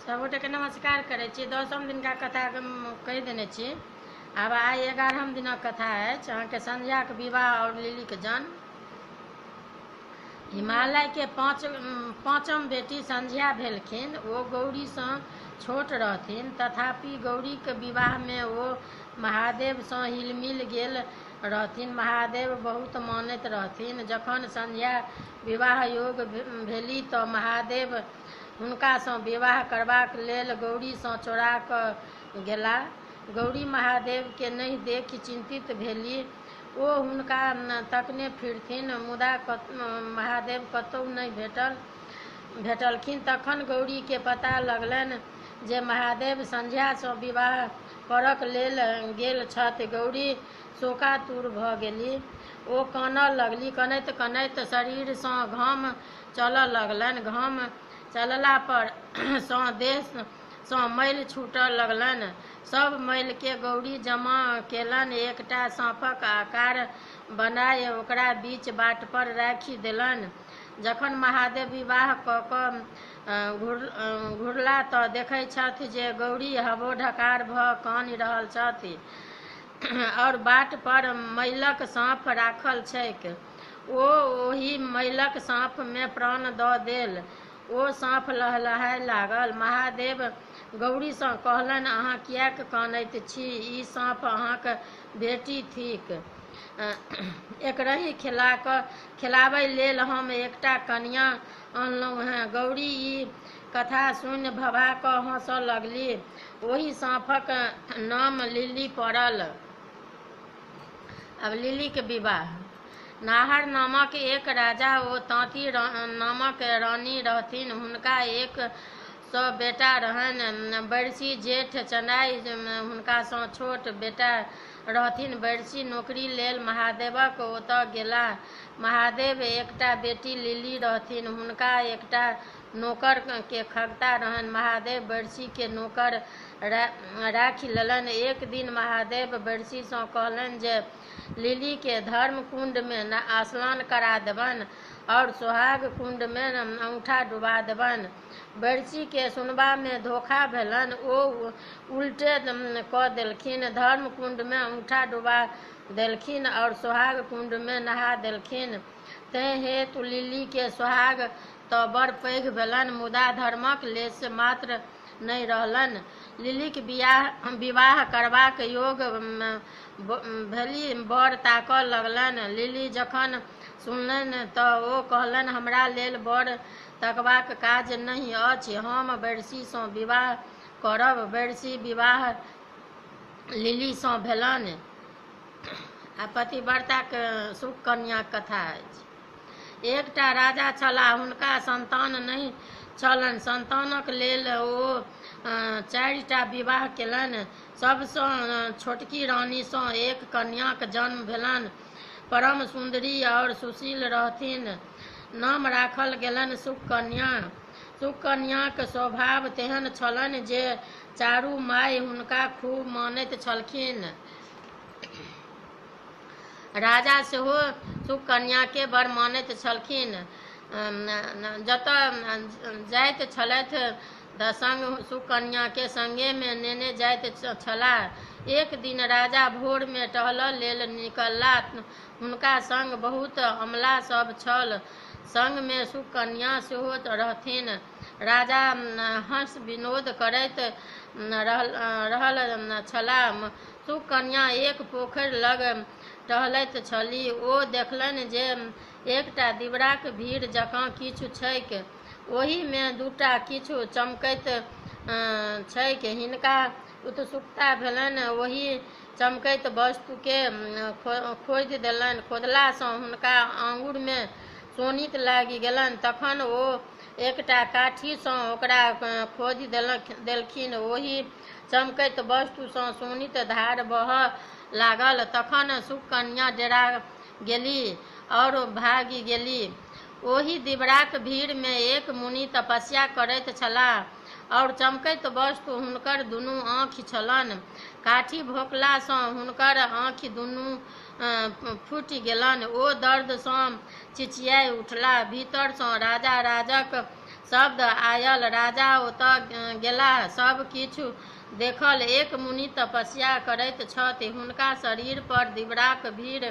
सभगोटेके नमस्कार करै छी। 10म दिनका कथा कहि देने छी। आब आइ 11म दिनक कथा अछि अहाँके संध्याक विवाह आओर लिलीक जन्म। हिमालयके पाँचम बेटी संध्या भेलखिन। ओ गौरीसँ छोट रहथिन, तथापि गौरीक विवाहमे ओ महादेवसँ हिलमिल गेल रहथिन। महादेव बहुत मानैत रहथिन। जखन संध्या विवाह योग्य भेली तऽ महादेव हुनकासँ विवाह करबाक लेल गौरीसँ चोरा कऽ गेलाह। गौरी महादेवकेँ नहि देखि चिन्तित भेली। ओ हुनका तकने फिरथिन, मुदा महादेव कतहु नहि भेटलखिन। तखन गौरीकेँ पता लगलनि जे महादेव संध्यासँ विवाह करक लेल गेल छथि। गौरी शोकातुर भऽ गेली। ओ कानऽ लगली। कनैत-कनैत शरीरसँ घाम चलऽ लगलनि। घाम चलला पर सँ देहसँ मैल छूटऽ लगलनि। सभ मैलकेँ गौरी जमा केलनि। एकटा साँपक आकार बनाय ओकरा बीच बाटपर राखि देलनि। जखन महादेव विवाह कऽ कऽ घुरला तऽ देखै छथि जे गौरी हबोढकार भऽ कानि रहल छथि आओर बाट पर मैलक साँप राखल छैक। ओ ओहि मैलक साँपमे प्राण दऽ देल। ओ साँप लहलहाय लागल। महादेव गौरीसँ कहलनि, अहाँ किएक कानैत छी? ई साँप अहाँक बेटी थिक। एकरहि खेलाबय लेल हम एकटा कनियाँ अनलहुँ हेँ। गौरी ई कथा सुनि भभा कऽ हँसऽ लगली। ओहि साँपक नाम लिली पड़ल। आब लिलीक विवाह। नाहर नामक एक राजा ओ ताँती नामक रानी रहथिन। हुनका 100 बेटा रहनि। बैरसी जेठ, चनाइ हुनकासँ छोट बेटा रहथिन। बैरसी नोकरी लेल महादेवक ओतऽ गेलाह। महादेव एकटा बेटी लिली रहथिन। हुनका एकटा नोकर के खगता रहनि। महादेव बैरसी के नोकर राखि लेलनि। एक दिन महादेव बैरसीसँ कहलनि जे लिलीके धर्मकुण्डमे स्नान करा देबनि आओर सोहाग कुण्डमे औंठा डुबा देबनि। बैरसीके सुनबामे धोखा भेलनि। ओ उल्टे कऽ देलखिन। धर्मकुण्डमे औंठा डुबा देलखिन आओर सोहाग कुण्डमे नहा देलखिन। तेँ हेतु लिलीके सोहाग तऽ बड़ पैघ भेलनि, मुदा धर्मक लेश मात्र नहि रहलनि। लिलीक विवाह करबाक योग्य भेली, वर ताकऽ लगलनि। लिली जखन सुनलनि तऽ ओ कहलनि, हमरा लेल वर तकबाक काज नहि अछि। हम बैरसीसँ विवाह करब। बैरसी विवाह लिलीसँ भेलनि। आ पतिव्रताक सुकन्याक कथा अछि। एकटा राजा छलाह। हुनका सन्तान नहि छलनि। सन्तानक लेल ओ चारिटा विवाह केलनि। सभसँ छोटकी रानीसँ एक कन्याक जन्म भेलनि। परम सुन्दरी आओर सुशील रहथिन। नाम राखल गेलनि सुकन्या। सुकन्याक स्वभाव तेहन छलनि जे चारू माय हुनका खूब मानैत छलखिन। राजा सेहो सुकन्याकेँ बड़ मानैत छलखिन। जतऽ जाइत छलथि तऽ संग सुकन्याकेँ संगेमे नेने जाइत छलाह। एक दिन राजा भोरमे टहलऽ लेल निकललाह। हुनका संग बहुत अमला सभ छल। संगमे सुकन्या सेहो रहथिन। राजा हँस विनोद करैत रहल छलाह। सुकन्या एक पोखरि लग टहलैत छलीह। ओ देखलनि जे एकटा दिबराक भीड़ जकाँ किछु छैक। ओहिमे दूटा किछु चमकैत छैक। हिनका उत्सुकता भेलनि। ओहि चमकैत वस्तुकेँ खोदि देलनि। खोदलासँ हुनका आङुरमे शोणित लागि गेलनि। तखन ओ एकटा काठीसँ ओकरा खोदि देलखिन। ओहि चमकैत वस्तुसँ शोणित धार बहऽ लागल। तखन सुकन्या डेरा गेली आओर भागि गेली। ओहि दिबराक भीड़मे एक मुनि तपस्या करैत छलाह आओर चमकैत वस्तु हुनकर दुनू आँखि छलनि। काठी भोंकलासँ हुनकर आँखि दुनू फूटि गेलनि। ओ दर्दसँ चिचियाय उठलाह। भीतरसँ राजा राजक शब्द आयल। राजा ओतऽ गेलाह, सब किछु देखल। एक मुनि तपस्या करैत छथि। हुनका शरीर पर दिबराक भीड़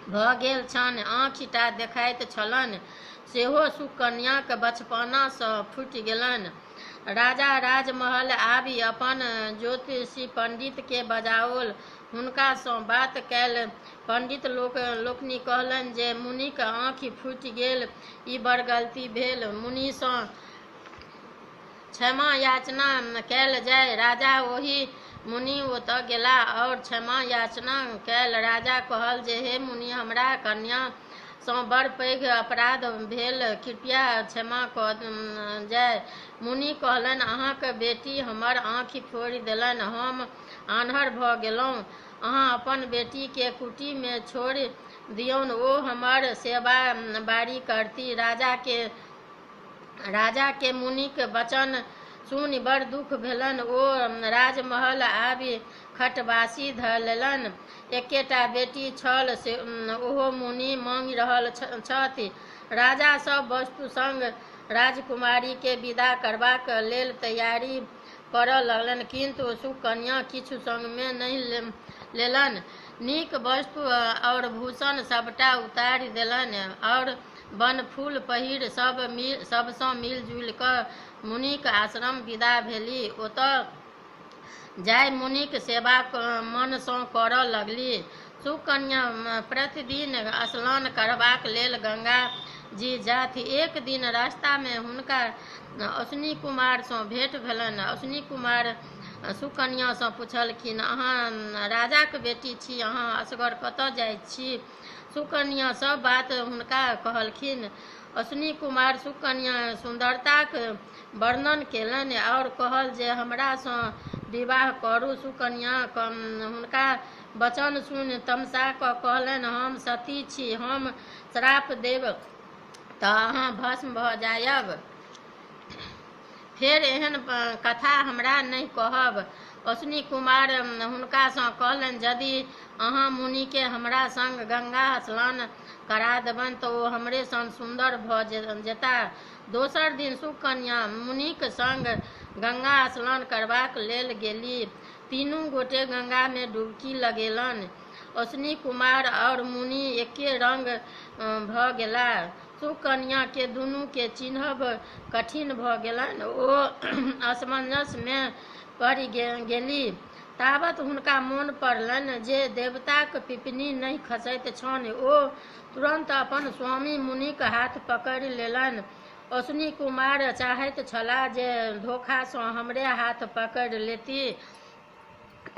भऽ गेल छनि, आँखि टा देखाइत छलनि, सेहो सुकन्याक बचपना सँ फूटि गेलनि। राजा राजमहल आबि अपन ज्योतिषी पंडित के बजाओल। हुनका सँ बात कयल। पंडित लोकनि कहलनि जे मुनिक आँखि फूटि गेल, ई बड़ गलती भेल। मुनि सँ क्षमा याचना कयल जाय। राजा ओहि मुनि ओतऽ गेलाह और क्षमा याचना कयल। राजा कहल जे हे मुनि, हमरा कन्या सँ बड़ पैघ अपराध भेल, कृपया क्षमा कऽ जाय। मुनि कहलनि, अहाँक बेटी हमर आँखि फोड़ि देलनि, हम आन्हर भऽ गेलहुँ। अहाँ अपन बेटी के कुटी मे छोड़ि दियौन, ओ हमर सेवा बारी करती। राजा के मुनिक वचन सुनि बड़ दुख भेलनि। ओ राजमहल आबि खटवासी धऽ लेलनि। एकेटा बेटी छल, से ओहो मुनि मांगि रहल छथि। राजा सब वस्तु संग राजकुमारी के विदा करबाक लेल तैयारी करऽ लगलनि, किन्तु सुकन्या किछु संग मे नहि लेलनि। नीक वस्तु और भूषण सबटा उतारि देलनि और बनफूल पहिर सबसँ मिलि-जुलि कऽ मुनिक आश्रम विदा भेली। ओतऽ जाय मुनिक सेवा मन सँ करऽ लगली। सुकन्या प्रतिदिन स्नान करबाक लेल गंगा जी जाथि। एक दिन रास्ता मे हुनका अश्विनी कुमार सँ भेंट भेलनि। अश्विनी कुमार सुकन्या सँ पुछलखिन, अहाँ राजाक बेटी छी, अहाँ असगर कतऽ जाइत छी? सुकन्या सब बात हुनका कहलखिन। अश्विनी कुमार सुकन्या सुन्दरताक वर्णन केलनि और कहल जे हमरा सँ विवाह करू। सुकन्या हुनका वचन सुनि तमसा कऽ कहलनि, हम सती छी, हम श्राप देब तऽ अहाँ भस्म भऽ जायब। फेर एहन कथा हमरा नहि कहब। अश्विनी कुमार हुनका सँ कहलनि, यदि अहाँ मुनि के हमरा संग गंगा स्नान करा देबनि तऽ ओ हमरे सन सुन्दर भऽ जेताह। दोसर दिन सुकन्या मुनिक संग गंगा स्नान करबाक लेल गेली। तीनू गोटे गंगा मे डुबकी लगेलनि। अश्विनी कुमार और मुनि एके रंग भऽ गेलाह। सुकन्या के दुनू के चिन्हब कठिन भऽ गेलनि। ओ असमंजस मे पड़ि गेली। तावत हुनका मोन पड़लनि जे देवताक पिपनी नहि खसैत छनि। ओ तुरन्त अपन स्वामी मुनिक हाथ पकड़ि लेलनि। अश्विनी कुमार चाहैत छलाह जे धोखा सँ हमरे हाथ पकड़ि लेती,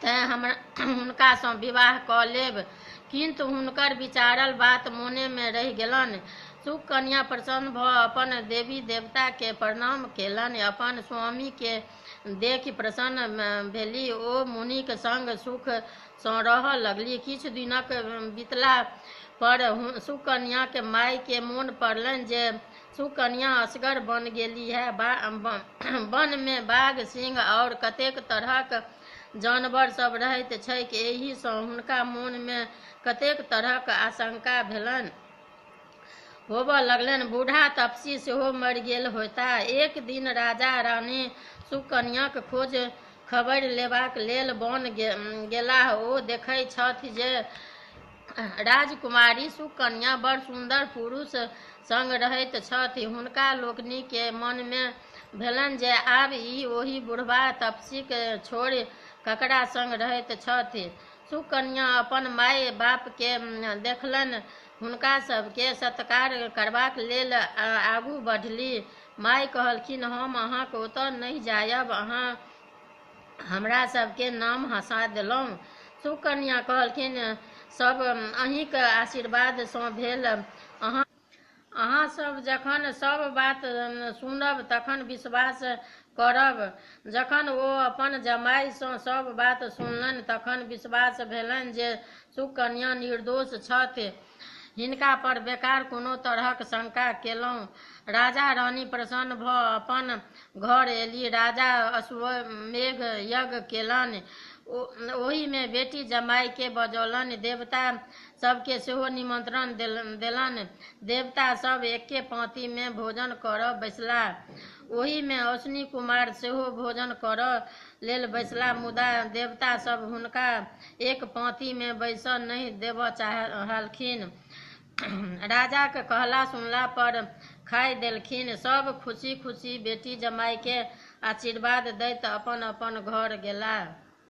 तेँ हम हुनका सँ विवाह कऽ लेब, किन्तु हुनकर विचारल बात मोने मे रहि गेलनि। सुकन्या प्रसन्न भऽ अपन देवी देवता के प्रणाम केलनि। अपन स्वामी के देखि प्रसन्न भेली। ओ मुनिक संग सुख सँ रहऽ लगली। किछु दिनक बीतला पर सुकन्या के माय के मोन पड़लनि जे सुकन्या असगर बन गेली है। वन मे बाघ, सिंह और कतेक तरहक जानवर सब रहैत छैक। एहि सँ हुनका मोन मे कतेक तरहक आशंका भेलनि। होबऽ लगलनि। बूढ़ा तपसी सेहो मरि गेल होयताह। एक दिन राजा रानी सुकन्याक खोज खबरि लेबाक लेल वन गेलाह। ओ देखै छथि जे राजकुमारी सुकन्या बड़ सुन्दर पुरुष संग रहैत छथि। हुनका लोकनि के मन मे भेलनि जे आब ई ओहि बुढ़बा तपसी के छोड़ि ककरा संग रहैत छथि। सुकन्या अपन माय बाप के देखलनि। हुनका सबके सत्कार करबाक लेल आगू बढ़ली। माय कहलखिन, हम अहाँक ओतऽ नहि जायब, अहाँ हमरा सबके नाम हँसा देलहुँ। सुकन्या कहलखिन, सब अहींक आशीर्वाद सँ भेल। अहाँ सब जखन सब बात सुनब तखन विश्वास करब। जखन ओ अपन जमाय सँ सब बात सुनलनि तखन विश्वास भेलनि जे सुकन्या निर्दोष छथि, हिनका पर बेकार कोनो तरहक शंका केलहुँ। राजा रानी प्रसन्न भऽ अपन घर एली। राजा अश्वमेघ यज्ञ केलनि। ओहि मे बेटी जमाय केँ बजौलनि। देवता सब केँ सेहो निमंत्रण देलनि। देवता सब एक्के पाँति मे भोजन करय बैसलाह। ओहि मे अश्विनी कुमार सेहो भोजन करय लेल बैसलाह, मुदा देवता सब हुनका एक पाँति मे बैसय नहि देबय चाहलखिन। राजाक कहला-सुनला पर खाय देलखिन। सब खुशी-खुशी बेटी-जमाय केँ आशीर्वाद दैत अपन-अपन घर गेलाह।